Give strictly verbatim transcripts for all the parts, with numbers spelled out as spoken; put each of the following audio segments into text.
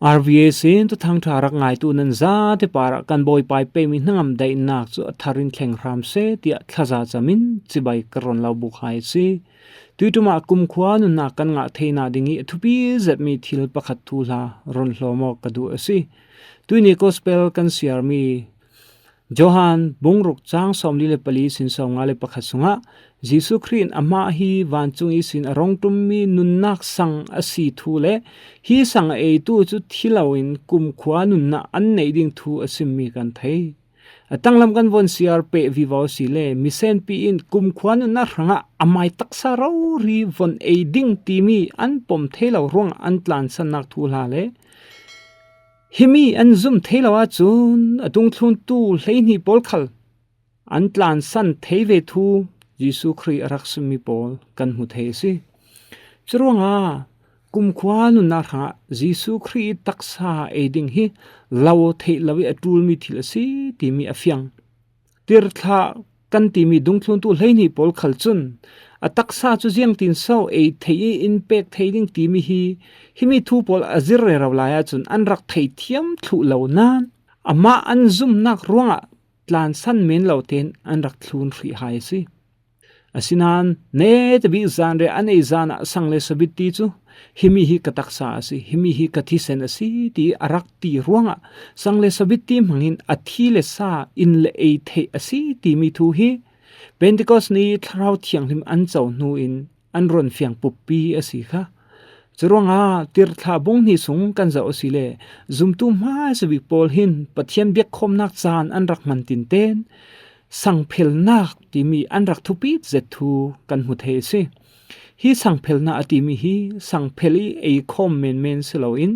R V A sin Thuthang Ṭha rak ngaitu nan zate parah kan Bawipa i pemi hnangam daihnak cu a tharin thleng hram seh tiah thlaza camin cibai ka ron lo buk hai a si. Tuiṭum ah kumkhua nunnak kan ngah theihna ding i a thupi zetmi thil pakhat thuhla ron hlawm awk ka duh a si. Tuihni Gospel kan siarmi Johan bung ruk cang sawmli le pali sin sawmnga le pakhat sungah Jesuh Khrih in amah hi vancung ihsin a rung ṭummi nunnak sang a si thu le hi sang a eitu cu thi loin kumkhua nunnak an neih ding thu a simmi kan thei. A tanglam kan von siar peh vivo si le misenpi in kumkhua nunnak hrangah amai taksa rori von ei ding timi an pom thei lo ruangah an tlansannak thuhla le himi an zum thei lo ahcun a dungthluntu hleihnih pawl khal an tlansan thei ve thu Jesuh Khrih a rak simmi pawl kan hmu thei a si. Curuangah kumkhua nunnak hrangah Jesuh Khrih i taksa ei ding hi lo theih lo i a ṭulmi thil a si timi a fiang. Tirhthlah kan timi dungthluntu hleihnih pawl khal cun a taksa cu ziangtin so ei thei i in pek thei ding timi hi himi thu pawl a zir rero lai ahcun an rak thei thiam thluh lo nain amah an zumnak ruangah tlansan men lo tein an rak thlun hrih hai a si. Asinain netabik zanriah an ei zan ah sang le sabitti cu himi hi ka taksa a si, himi hi ka thisen a si ti a rak ti ruangah sang le sabitti hmangin a thi le sa in le ei theih a si timi thu hi Pentecost ni Thlarau Thianghlim an co hnu in an ron fiang puppi a si kha. Curuangah tirhthlah bung hnih sung kan zoh a si le zumtu hmaisa bik pawl hin Pathian biakkhawmnak caan an rak hman tinten sangphelnak timi an rak thupit zet thu kan hmu thei a si. Hi sangphelnak a timi hi sangphel i ei khawm menmen si loin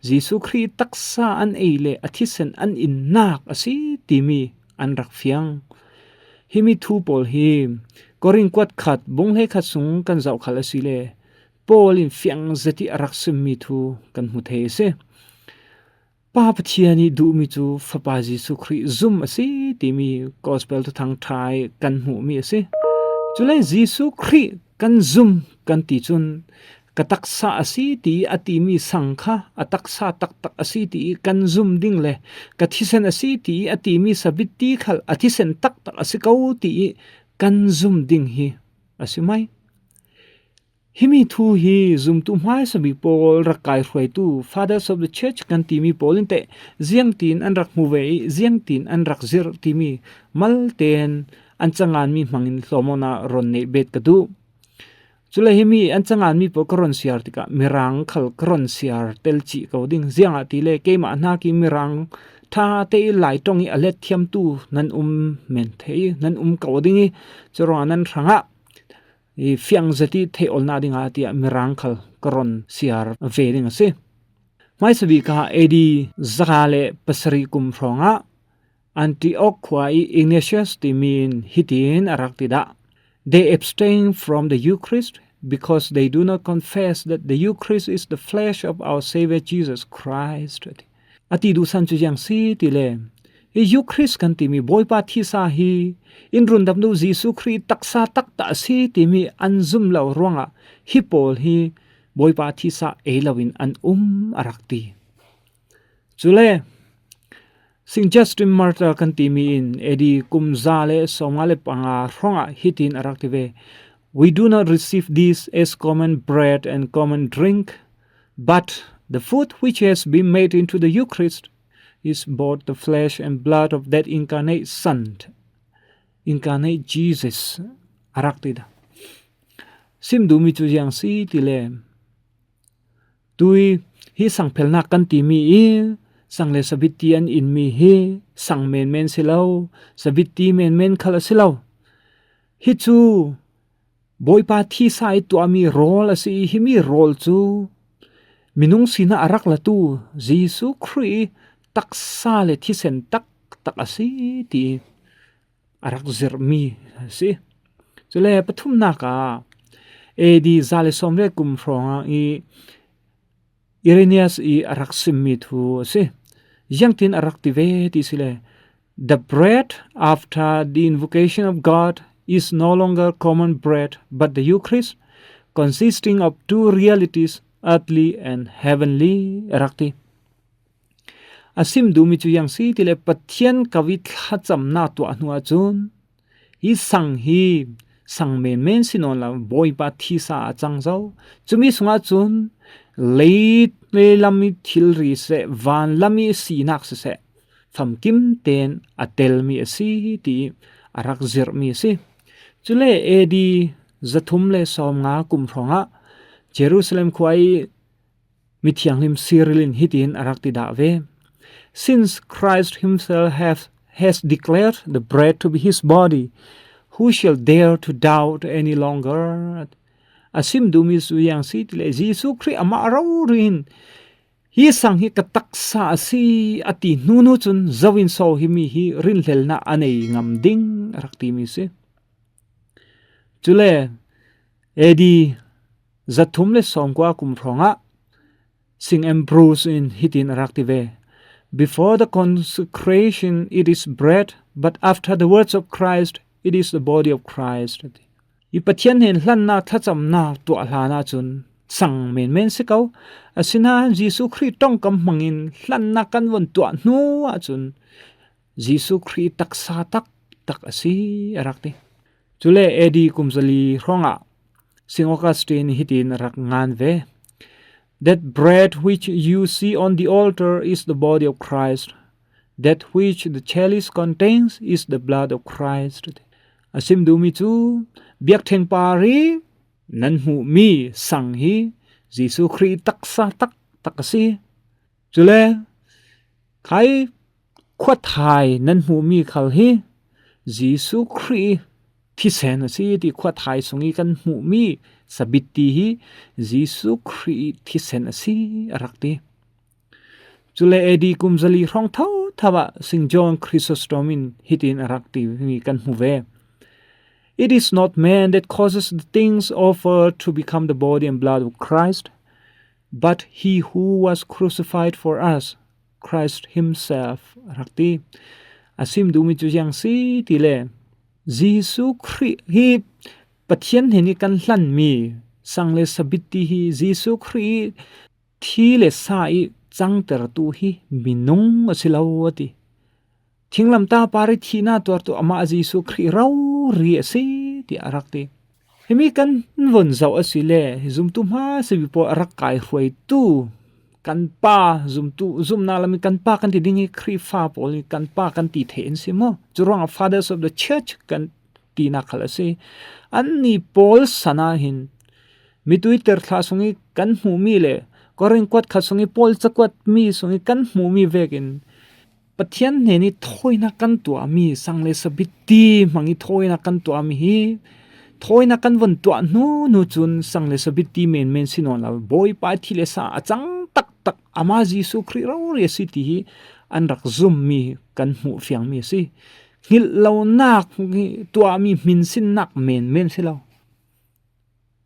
Jesuh Khrih taksa an ei le a thisen an innak a si timi an rak fiang. Himi thu pawl hi Korin kuat khat bung hleikhat sung kan zoh khal a si le Paul in fiang zet i a rak simmi thu kan hmu thei a si. Pa Pathian i duhmi cu Fapa Jesuh Khrih zum a si timi Gospel Thuthang Ṭha i kan hmuhmi a si. Cule Jesuh Khrih kan zum kan ti cun ka taksa a si ti a timi sang kha a taksa taktak a si ti i kan zum ding le ka thisen a si ti i a timi sabitti khal a thisen taktak a si ko ti i kan zum ding hi a si mai. Himi thu hi zumtu hmaisa bik pawl rak kaihruaitu Fathers of the Church kan timi pawl in teh ziangtin an rak hmu ve i ziangtin an rak zirh timi maltein an canganmi hmangin hlawmawknak ron neih bet ka duh. Cule himi an canganmi pawl ka ron siar tikah Mirang khal ka ron siar tel cih ko ding. Ziangahtile keimah hnak i Mirang ṭha te i Lai ṭong i a let thiamtu nan um men thei, nan um ko ding i curuangah nan hrangah i fiang zet i theih olnak dingah tiah Mirang khal ka ron siar ve ding a si. Hmaisa bik ah A D za le pasarih kum hrawngah Antioch khua i Ignatius timi in hitin a rak ti dah, "They abstain from the Eucharist because they do not confess that the Eucharist is the flesh of our Savior Jesus Christ," a ti. A ti duhsan cu ziang si ti le, hi Eucharist kan timi Bawipa thisa hi in rundamtu Jesuh Khrih taksa taktak a si timi an zum lo ruangah hi pawl hi Bawipa thisa ei loin an um a rak ti. Cule Saint Justin Martyr kan timi in A D kum za le sawmnga le panga hrawngah hitin a rak ti ve, "We do not receive this as common bread and common drink, but the food which has been made into the Eucharist is both the flesh and blood of that incarnate Son, incarnate Jesus," a rak ti dah. Sim duhmi cu ziang si ti le, tui hi sangphelnak kan timi i sang le sabitti an inmi hi sang menmen si lo, sabitti menmen khal a si lo. Hi cu Bawipa thisa i tuahmi rawl a si i himi rawl cu minung sinah a rak latu Jesuh Khrih taksa le thisen taktak a si ti a rak zirhmi a si. Cule pathumnak ah A D za le sawm le kum hrawngah i Irenaeus i a rak simmi thu a si. Ziangtin a rak ti ve ti si le, "The bread after the invocation of God is no longer common bread, but the Eucharist, consisting of two realities, earthly and heavenly," a rak ti. A sim duhmi cu ziang si ti le Pathian ko i thlacamnak tuah hnu ahcun hi sang hi sang menmen si nawn lo, Bawipa thisa a cang zo. Cumi sungah cun lei, leilam i thilri siseh, vanlam i sinak siseh, famkim tein a telmi a si ti a rak zirhmi a si. Cule A D zathum le sawmnga kum hrawngah Jerusalem khua i mithianghlim Cyril in hitin a rak ti dah ve. Since Christ himself have, has declared the bread to be his body, who shall dare to doubt any longer? A sim duhmi cu ziang si ti le Jesuh Khrih amah rori in hi sang hi ka taksa a si a ti hnu hnu cun zo in so himi hi rinhlelnak a nei ngam ding a rak timi si. Cule A D zathum le sawmkua kum hrawngah Saint Ambrose in hitin a rak ti ve. Before the consecration it is bread, but after the words of Christ it is the body of Christ. I Pathian hnen hlannak thlacamnak tuah hlan ahcun sang menmen si ko. Asinain Jesuh Khrih ṭongkam hmangin hlannak kan von tuah hnu ahcun Jesuh Khrih taksa taktak a si a rak ti. Cule A D kum zali hrawngah Saint Augustine hitin a rak ngan ve. That bread which you see on the altar is the body of Christ. That which the chalice contains is the blood of Christ. A sim duhmi cu biakṭheng par i nan hmuhmi sang hi Jesuh Khrih taksa taktak a si. Cule khai khuathai nan hmuhmi khal hi Jesuh Khrih thisen a si ti, khuathai sung i kan hmuhmi sabitti hi Jesuh Khrih thisen a si a rak ti. Cule A D kum zali hrawng thotho ah Saint John Chrysostom in hitin a rak timi kan hmu ve. It is not man that causes the things offered to become the body and blood of Christ, but he who was crucified for us, Christ himself, a rak ti. A sim duhmi cu ziang si ti le Jesuh Khrih hi Pathian hnen i kan hlanmi sang le sabitti hi Jesuh Khrih i thi le sa i cangtertu hi minung a si lo a ti. Thinglamtah par i thihnak tuartu amah Jesuh Khrih rori a si ti a rak ti. Himi kan von zoh a si le hi zumtu hmaisa pawl a rak kai hruaitu kan pa, zumtu, zumhnak lam i kan pa kan ti ding hi Khrihfa pawl i kan pa kan ti thei an si maw? Curuangah Fathers of the Church kan tinak khal a si. Annih pawl san ah hin mitui terthlah sung i kan hmuhmi le Korin kuat khat sung i Paul cakuat mi sung i kan hmuhmi vekin Pathian hnen i thawinak kan tuahmi sang le sabitti hmang i thawinak kan tuahmi hi thawinak kan von tuah hnu hnu cun sang le sabitti menmen si nawn lo. Bawipa i thi le sa a cang taktak amah Jesuh Khrih rori a si ti hi an rak zummi kan hmuh fiangmi a si. Hngilh lonak tuahmi hminsinnak menmen si lo.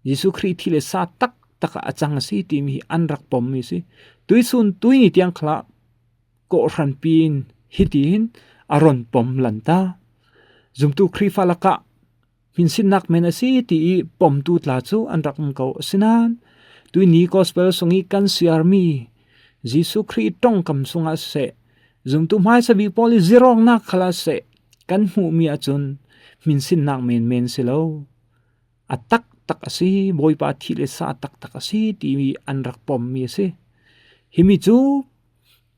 Jesuh Khrih thi le sa taktak ah a cang a si timi hi an rak pommi a si. Tuisun tuini tiang khalah kawhhranpi in hitin a ron pom lanta. Zumtu Khrihfa lakah hminsinnak men a si ti i pomtu tla cu an rak um ko. Asinain tuini gospel sung i kan siarmi Jesuh Khrih ṭongkam sungah siseh, zumtu hmaisa bik pawl i zirawknak khalah siseh, kan hmuhmi ahcun hminsinnak menmen si lo. A taktak a si, Bawipa thi le sa a taktak a si timi an rak pommi a si. Himi cu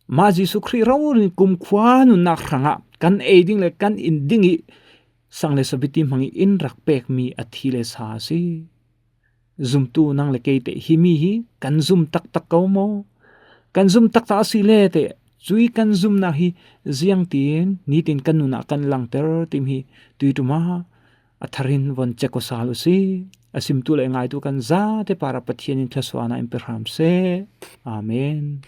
mah Jesuh Khrih rori kumkhua nunnak hrangah kan ei ding le kan in ding i sang le sabitti hmang i in rak pekmi a thi le sa a si. Zumtu nang le kei teh himi hi kan zum taktak ko maw? Kan zum taktak a si le teh cui kan zumnak hi ziangtin nitin kan nun ah kan langter timi hi tuiṭum ah a thar in von cek aw sal u si. A simtu le a ngaitu kan zate parah Pathian in thluasuahnak in pe hram seh. Amen.